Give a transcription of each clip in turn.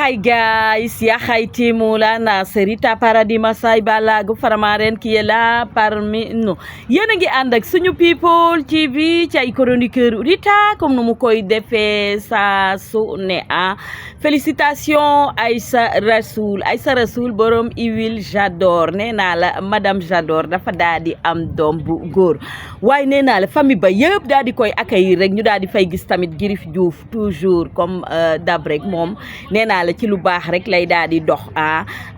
Hi guys, ya Haiti Moula Nasserita Paradis Massaye Balago Faramaren qui est là parmi nous. Yéen a ngi ànd ak suñu people TV ci ay chroniqueur Rita comme nu mu koy defee saa su ne félicitations Aïssa Rassoul borom huile J'adore nee naa la madame J'adore dafa daal di am doom bu góor waaye nee naa la famille ba yëpp daal di koy accueillir rek ñu daal di fay gis tamit Girif Diouf toujours comme dab rek moom nee naa la ci lu baax rek lay daal di dox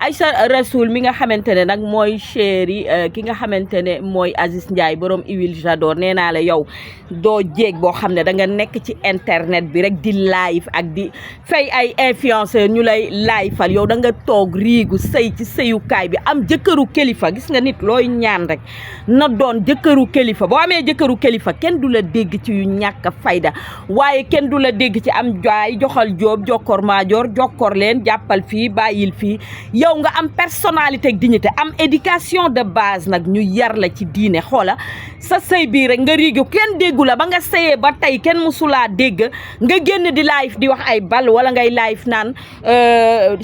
Aïssa Rassoul mi nga xamante ne nag mooy chéri ki nga xamante ne mooy Aziz Ndiaye borom huile J'adore nee naa la yow doo jéeg boo xam ne da nga nekk ci internet bi rek di live ak di fay ay influenceur ñu lay live fal yow da nga toog riigu sëy ci sëyukaay bi am jëkkëru kilifa gis nga nit looy ñaan rek na doon jëkkëru kilifa boo amee jëkkëru kilifa kenn du la dégg ci yu ñàkk fayda waaye kenn du la dégg ci am jaay joxal jóob jokkor maajoor jokkor leen jàppal fii bàyyil fii yow nga am personnalité ak dignité am éducation de base nag ñu yar la ci diine xoola sa sëy bii rek nga riigu kenn déggu la ba nga sëyee ba tey kenn musulaa dégg nga génn di live di wax ay bal wala ngay live naan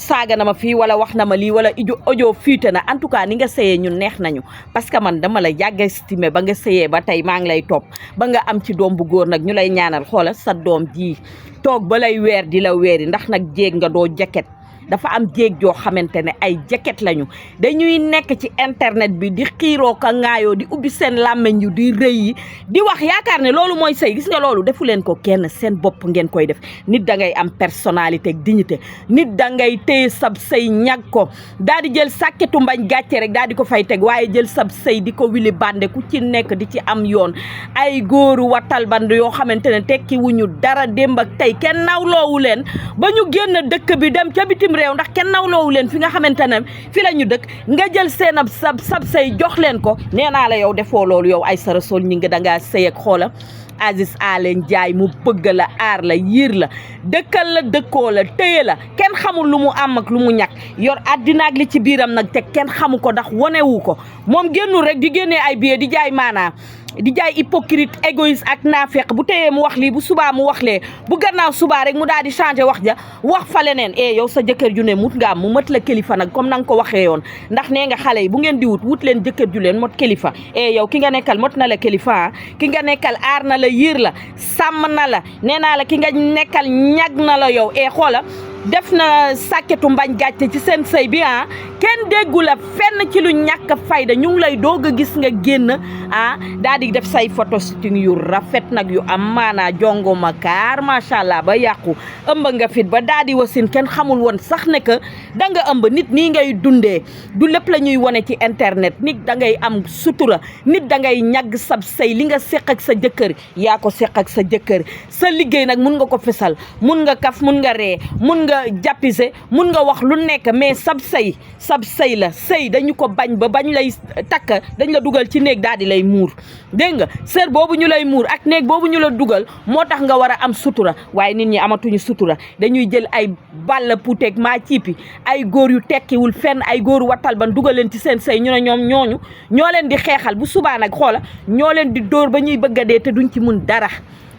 saaga na ma fii wala wax na ma lii wala audio fuite na en tout cas ni nga sëyee ñun neex nañu parce que man dama la yàgg estimé ba nga sëyee ba tey maa ngi lay topp ba nga am ci doom bu góor nag ñu lay ñaanal xoola sa doom ji toog ba lay weer di la weeri ndax nag jéeg nga doo jaket dafa am jéeg joo xamante ne ay jaket lañu dañuy nekk ci internet bi di xiiroo ka ngaayoo di ubbi seen làmmeñ yu di rëy yi di wax yaakaar ne loolu mooy sëy gis nga loolu defu leen ko kenn seen bopp ngeen koy def nit da ngay am personnalité ak dignité nit da ngay téye sab sëy ñag ko daal di jël sàkketu mbañ gàcce rek daal di ko fay teg waaye jël sab sëy di ko wili bande ku ci nekk di ci am yoon ay góoru watal band yoo xamante ne tekki wuñu dara démb ak tey kenn nawloowu leen ba ñu génn dëkk bi dem ca bitim réew ndax kenn nawloowu leen fi nga xamante ne fi la ñu dëkk nga jël seen ab sab say jox leen ko nee naa la yow defoo loolu yow Aïssa Rassoul ñi nga dangaa sëy ak xoola Aziz Alen Ndiaye mu bëgg la aar la yiir la dëkkal la dëkkoo la téye la kenn xamul lu mu am ak lu mu ñàkk yor àddina ak li ci biiram nag te kenn xamu ko ndax wonewu ko moom génnul rek di génnee ay billet di jaay maanaa di jaay hypocrite égoïste ak naafeq bu téyee mu wax lii bu subaa mu wax lee bu gannaaw subaa rek mu daal di changé wax ja wax fa leneen yow sa jëkkër ju ne mut nga am mu mat la kilifa nag comme na nga ko waxee yoon ndax nee nga xale yi bu ngeen di wut leen jëkkër ju leen mot kilifa yow ki nga nekkal mot na la kilifa ki nga nekkal aar na la yiir la sàmm na la nee naa la ki nga nekkal ñag na la yow xoola def na sàkketu mbañ gàcce ci seen sëy bi kenn déggu la fenn ci lu ñàkk fayda ñu ngi lay doog a gis nga génn daal di def say photo shooting yu rafet nag yu am maanaa jongoma kaar macha allah ba yàqu ëmb nga fit ba daal di wasin kenn xamul woon sax ne que da nga ëmb nit nii ngay dundee du lépp la ñuy wane ci internet nit da ngay am sutura nit da ngay ñagg sab sëy li nga seq ak sa jëkkër yaa ko seq ak sa jëkkër sa liggéey nag mun nga ko fesal mun nga kaf mun nga ree mun nga jàppise mun nga wax lu nekk mais sab sëy la sëy dañu ko bañ ba bañ lay takk dañ la dugal ci néeg daal di lay muur dégg nga sër boobu ñu lay muur ak néeg boobu ñu la dugal moo tax nga war a am sutura waaye nit ñi amatuñu sutura dañuy jël ay balla puuteeg maa ciipi ay góor yu tekkiwul fenn ay góoru wattal ban dugal leen ci seen sëy ñu ne ñoom ñooñu ñoo leen di xeexal bu subaa nag xoola ñoo leen di dóor ba ñuy bëgg a dee te duñ ci mun dara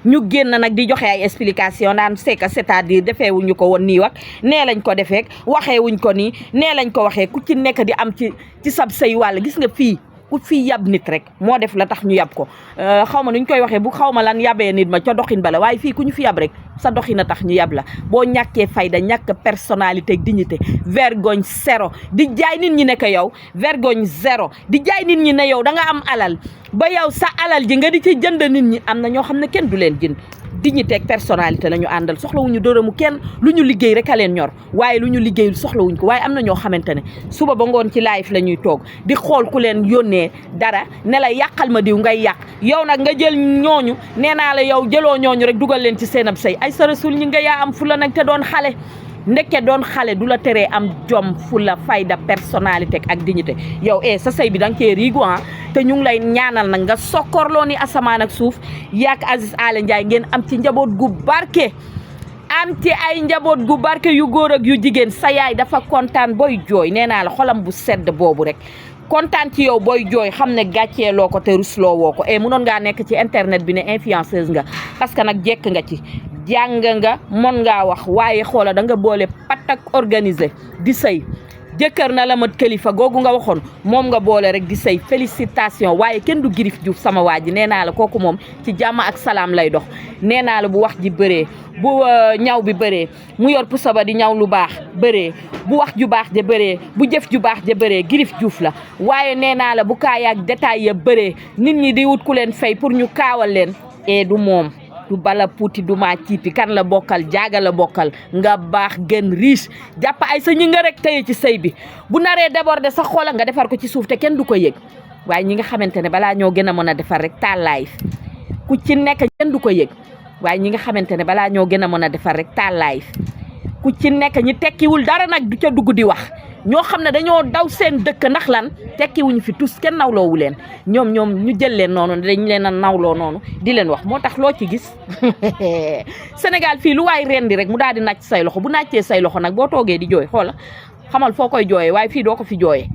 ñu génn nag di joxe ay explication naan c'est-à-dire defee wuñu ko woon nii wax nee lañ ko defeek waxee wuñ ko nii nee lañ ko waxee ku ci nekk di am ci sab say wàll gis nga fii ku fii yab nit rek moo def la tax ñu yab ko xaw ma nuñ koy waxee bu xaw ma lan yabee nit ma ca doxin bala waaye fii ku ñu fi yab rek sa doxin a tax ñu yab la boo ñàkkee fayda ñàkk personnalité ak dignité vergogne zéro di jaay nit ñi ne ko yow vergogne zéro di jaay nit ñi ne yow da nga am alal ba yow sa alal ji nga di ci jënd nit ñi am na ñoo xam ne kenn du leen jënd dignité ak personnalité la ñu àndal soxlawuñu dërëmu kenn lu ñu liggéey rek a leen ñor waaye lu ñu liggéeyul soxlawuñ ko waaye am na ñoo xamante ne suba ba ngoon ci live la ñuy toog di xool ku leen yónnee dara ne la yàqal ma diw ngay yàq yow nag nga jël ñooñu nee naa la yow jëloo ñooñu rek dugal leen ci seen ab sëy Aïssa Rassoul ñi nga yaa am fu la nag te doon xale ndekke doon xale du la teree am jom fulla fayda personnalité ak dignité yow sa sëy bi da nga cee riigu te ñu ngi lay ñaanal nag nga sokkorloo ni asamaan ak suuf yaak Aziz Alen Ndiaye ngeen am ci njaboot gu barke am ci ay njaboot gu barke yu góor ak yu jigéen sa yaay dafa kontaan booy jooy nee naa la xolam bu sedd boobu rek kontaan ci yow booy jooy xam ne gàcceeloo ko te rusloo woo ko munoon ngaa nekk ci internet bi ne influenceuse nga parce que nag jekk nga ci jàng nga mën ngaa wax waaye xoola da nga boole patak organisé di sëy jëkkër na la mat kilifa googu nga waxoon moom nga boole rek di sëy félicitation waaye kenn du Girif Diouf sama waa ji nee naa la kooku moom ci jàmm ak salaam lay dox nee naa la bu wax ji bëree bu ñaw bi bëree mu yor pusa ba di ñaw lu baax bëree bu wax ju baax ja bëree bu jëf ju baax ja bëree Girif Diouf la waaye nee naa la bu kaayaak détail ya bëree nit ñi di wut ku leen fay pour ñu kaawal leen du moom du bala puuti du maa ciiti kan la bokkal jaaga la bokkal nga baax gën riche jàpp ay sa ñi nga rek tey ci sëy bi bu naree déborder sa xoola nga defar ko ci suuf te kenn du ko yëg waaye ñi nga xamante ne balaa ñoo gën a mën a defar rek taalaay ku ci nekk kenn du ko yëg waaye ñi nga xamante ne balaa ñoo gën a mën a defar rek taalaay ku ci nekk ñi tekkiwul dara nag du ca dugg di wax ñoo xam ne dañoo daw seen dëkk ndax lan tekkiwuñu fi tus kenn nawloowu leen ñoom ñu jël leen noonu dañ leen a nawloo noonu di leen wax moo tax loo ci gis Sénégal fii lu waay rendi rek mu daal di nàcc say loxo bu nàccee say loxo nag boo toogee di jooy xoola xamal foo koy jooyee waaye fii doo ko fi jooyee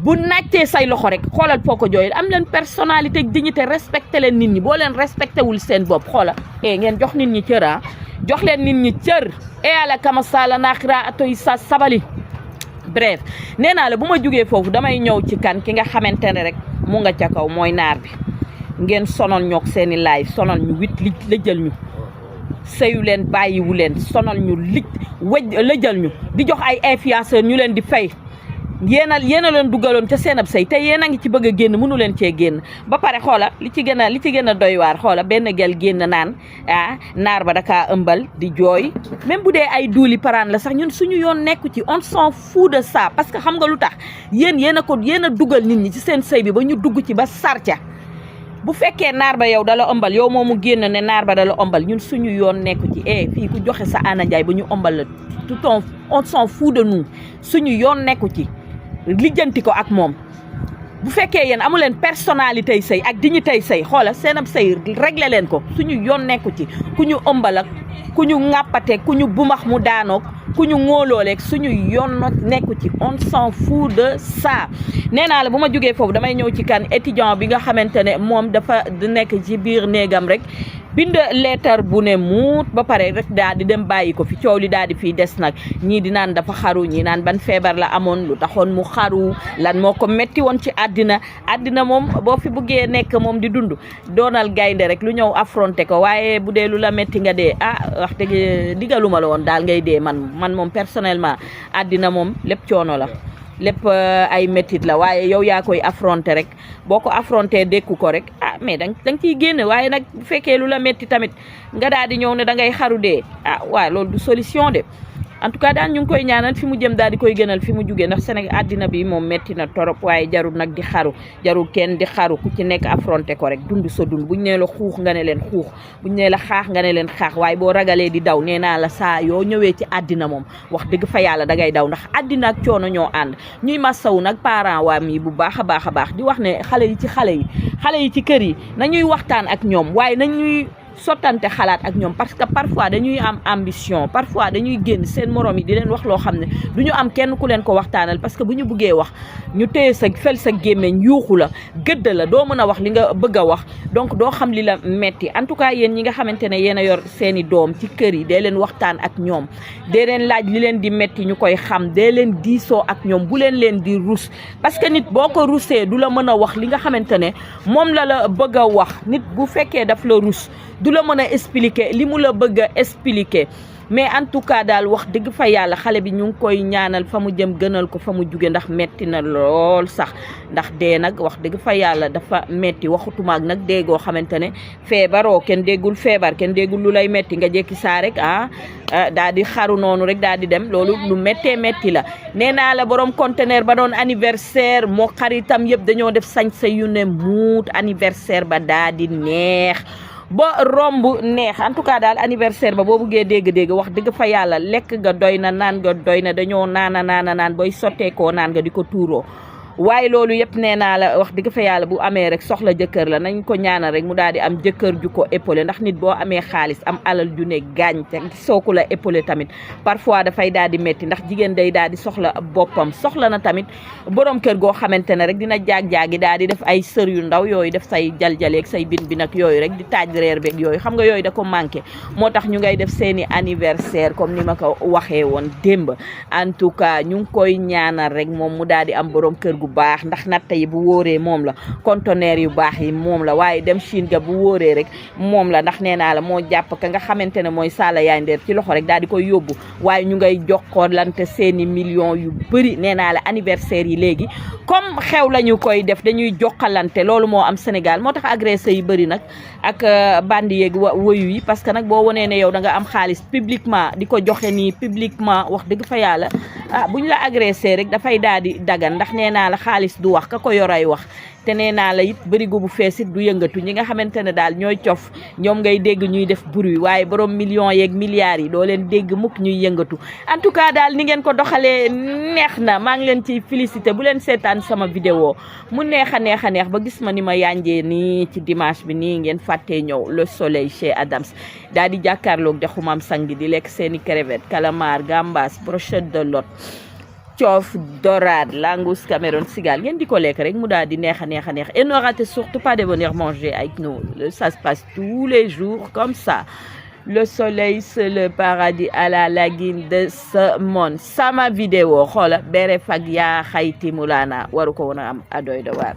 bu nàccee say loxo rek xoolal foo ko jooyee am leen personnalité dignité respecté leen nit ñi boo leen respecté wul seen bopp xoola ngeen jox nit ñi cër jox leen nit ñi cër ala kama sala naxira atoy sa sabali bref nee naa la bu ma jugee foofu damay ñëw ci kan ki nga xamante ne rek mu nga ca kaw mooy naar bi ngeen sonal ñoog seeni live sonal ñu lëjal ñu sëyu leen bàyyiwu leen sonal ñu lëjal ñu di jox ay influenceur ñu leen di fay yéen a leen dugaloon ca seen ab sëy te yéen a ngi ci bëgg a génn mënu leen cee génn ba pare xoola li ci gën a doy waar xoola benn gel génn naan naar ba dakaa ëmbal di jooy même bu dee ay duuli paraan la sax ñun suñu yoon nekku ci on s'en fout de ça parce que xam nga lu tax yéen a dugal nit ñi ci seen sëy bi ba ñu dugg ci ba sarca bu fekkee naar ba yow dala ëmbal yow moomu génn ne naar ba dala ëmbal ñun suñu yoon nekku ci fii ku joxe sa Ana Njaay ba ñu ëmbal la on s'en fout de nous suñu yoon nekku ci lijjanti ko ak moom bu fekkee yéen amu leen personnalité sëy ak dignité sëy xoola seen ab sëy réglé leen ko suñu yoon nekku ci ku ñu ëmbal ak ku ñu ŋàppate ku ñu bumax mu daanoog ku ñu ŋóolooleeg suñu yoon nekku ci on s'en fout de ça nee naa la bu ma jógee foofu damay ñëw ci kan étudiant bi nga xamante ne moom dafa nekk ci biir néegam rek bind leetar bu ne muut ba pare rek daal di dem bàyyi ko fi coow li daal di fii des nag ñii di naan dafa xaru ñii naan ban feebar la amoon lu taxoon mu xaru lan moo ko metti woon ci àddina moom boo fi buggee nekk moom di dund doonal gaynde rek lu ñëw affronté ko waaye bu dee lu la metti nga dee wax dëgg digaluma la woon daal ngay dee man moom personnellement àddina moom lépp coono la lépp ay métit la waaye yow yaa koy affronté rek boo ko affronté dékku ko rek mais danga ciy génn waaye nag bu fekkee lu la métti tamit nga daal di ñëw ne da ngay xaru dee waaw loolu du solution de en tout cas daal ñu ngi koy ñaanal fi mu jëm daal di koy gënal fi mu jugee ndax Sénégal àddina bi moom métti na torop waaye jarul nag di xaru jarul kenn di xaru ku ci nekk affronté ko rek dund sa dund buñ nee la xuux nga ne leen xuux buñ nee la xaax nga ne leen xaax waaye boo ragalee di daw nee naa la saa yoo ñëwee ci àddina moom wax dëgg fa yàlla dangay daw ndax àddina ak coono ñoo ànd ñuy massawu nag parents waam yi bu baax a baax di wax ne xale yi ci kër yi nañuy waxtaan ak ñoom waaye nañuy sottante xalaat ak ñoom parce que parfois dañuy am ambition parfois dañuy génn seen morom yi di leen wax loo xam ne du ñu am kenn ku leen ko waxtaanal parce que bu ñu buggee wax ñu téye sa fel sa gémmeñ yuuxu la gëdd la doo mën a wax li nga bëgg a wax donc doo xam li la metti en tout cas yéen ñi nga xamante ne yéen a yor seeni doom ci kër yi dee leen waxtaan ak ñoom dee leen laaj li leen di metti ñu koy xam dee leen diisoo ak ñoom bu leen di rus parce que nit boo ko rusee du la mën a wax li nga xamante ne moom la bëgg a wax nit bu fekkee daf la rus du la mën a expliquer li mu la bëgg a expliquer mais en tout cas daal wax dëgg fa yàlla xale bi ñu ngi koy ñaanal fa mu jëm gënal ko fa mu jóge ndax metti na lool sax ndax dee nag wax dëgg fa yàlla dafa metti waxutumaak nag dee goo xamante ne feebaroo kenn déggul feebar kenn déggul lu lay metti nga jékki saa rek daal di xaru noonu rek daal di dem loolu lu méttee métti la nee naa la borom conteneur ba doon anniversaire moo xaritam yëpp dañoo def sañse yu ne muut anniversaire ba daal di neex ba romb neex en tout cas daal anniversaire ba boo buggee dégg-dégg wax dëgg fa yàlla lekk nga doy na naan nga doy na dañoo naan booy sotteekoo naan nga di ko tuuroo waaye loolu yëpp nee naa la wax dëgg fa yàlla bu amee rek soxla jëkkër la nañ ko ñaanal rek mu daal di am jëkkër ju ko épaulé ndax nit boo amee xaalis am alal ju ne gaañ te soo ko la épaulé tamit parfois dafay daal di métti ndax jigéen day daal di soxla boppam soxla na tamit borom kër goo xamante ne rek dina jaag-jaagi daal di def ay sër yu ndaw yooyu def say jaljaleeg say bin nag yooyu rek di taaj reer beeg yooyu xam nga yooyu da ko manqué moo tax ñu ngay def seeni anniversaire comme ni ma ko waxee woon démb en tout cas ñu ngi koy ñaanal rek moom mu daal di am borom kër gu baax ndax natt yi bu wóoree moom la conteneur yu baax yi moom la waaye dem Chine ga bu wóoree rek moom la ndax nee naa la moo jàpp ka nga xamante ne mooy Sala Yaay Ndeer ci loxo rek daal di koy yóbbu waaye ñu ngay jokkoolante seeni millions yu bëri nee naa la anniversaire yi léegi comme xew la ñu koy def dañuy jokkalante loolu moo am Sénégal moo tax agressé yi bëri nag ak bandi yeeg woyu yi parce que nag boo wanee ne yow da nga am xaalis publiquement di ko joxe nii publiquement wax dëgg fa yàlla bu ñu la agressé rek dafay daal di dagan ndax nee naa la xaalis du wax ka ko yoray wax te nee naa la it bërigo bu fees it du yëngatu ñi nga xamante ne daal ñooy cof ñoom ngay dégg ñuy def bruit waaye borom millions yeeg milliards yi doo leen dégg mukk ñuy yëngatu en tout cas daal ni ngeen ko doxalee neex na maa ngi leen ciy félicité bu leen seetaan sama vidéo mu neex a neex ba gis ma ni ma yanjee nii ci dimanche bi nii ngeen fàttee ñëw le soleil chez Adams daal di jàkkaarloog dexu Maam Sangi di lekk seeni crevette calamar gambas brochette de lot coof dorade langouste Cameroun cigale ngeen di ko lekk rek mu daal di neex a neex et ne ratez surtout pas de venir manger avec nous ça se passe tous les jours comme ça le soleil c'est le paradis à la lagune de ce monde sama vidéo xoola bere fag yaa xayti mulana waru ko woon a am adoy de waar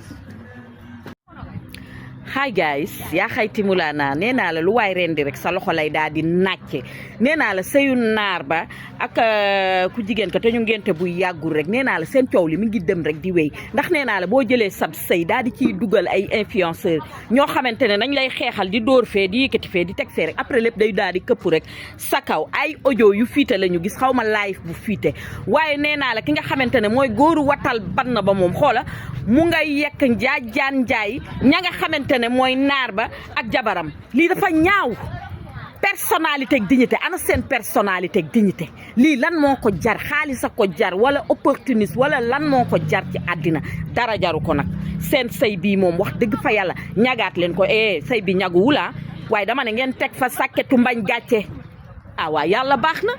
hi guys yaa xayti mulana nee naa la lu waay rendi rek sa loxo lay daal di nàcce nee naa la sëyu naar ba ak ku jigéen ka te ñu ngente bu yàggul rek nee naa la seen coow li mi ngi dem rek di wéy ndax nee naa la boo jëlee sab sëy daal di ciy dugal ay influenceur ñoo xamante ne nañ lay xeexal di dóor fee di yëkkati fee di teg fee rek après lépp day daal di këpp rek sa kaw ay audio yu fiite la ñu gis xaw ma live bu fiite waaye nee naa la ki nga xamante ne mooy góoru watal ban na ba moom xoola mu ngay yekk njaajaan njaay ña nga xamante ne mooy naar ba ak jabaram lii dafa ñaaw personnalité ak dignité ana seen personnalité ak dignité lii lan moo ko jar xaalis a ko jar wala opportuniste wala lan moo ko jar ci àddina dara jaru ko nag seen sëy bii moom wax dëgg fa yàlla ñagaat leen ko sëy bi ñaguwula waaye dama ne ngeen teg fa sàkketu mbañ gàcce waaw yàlla baax na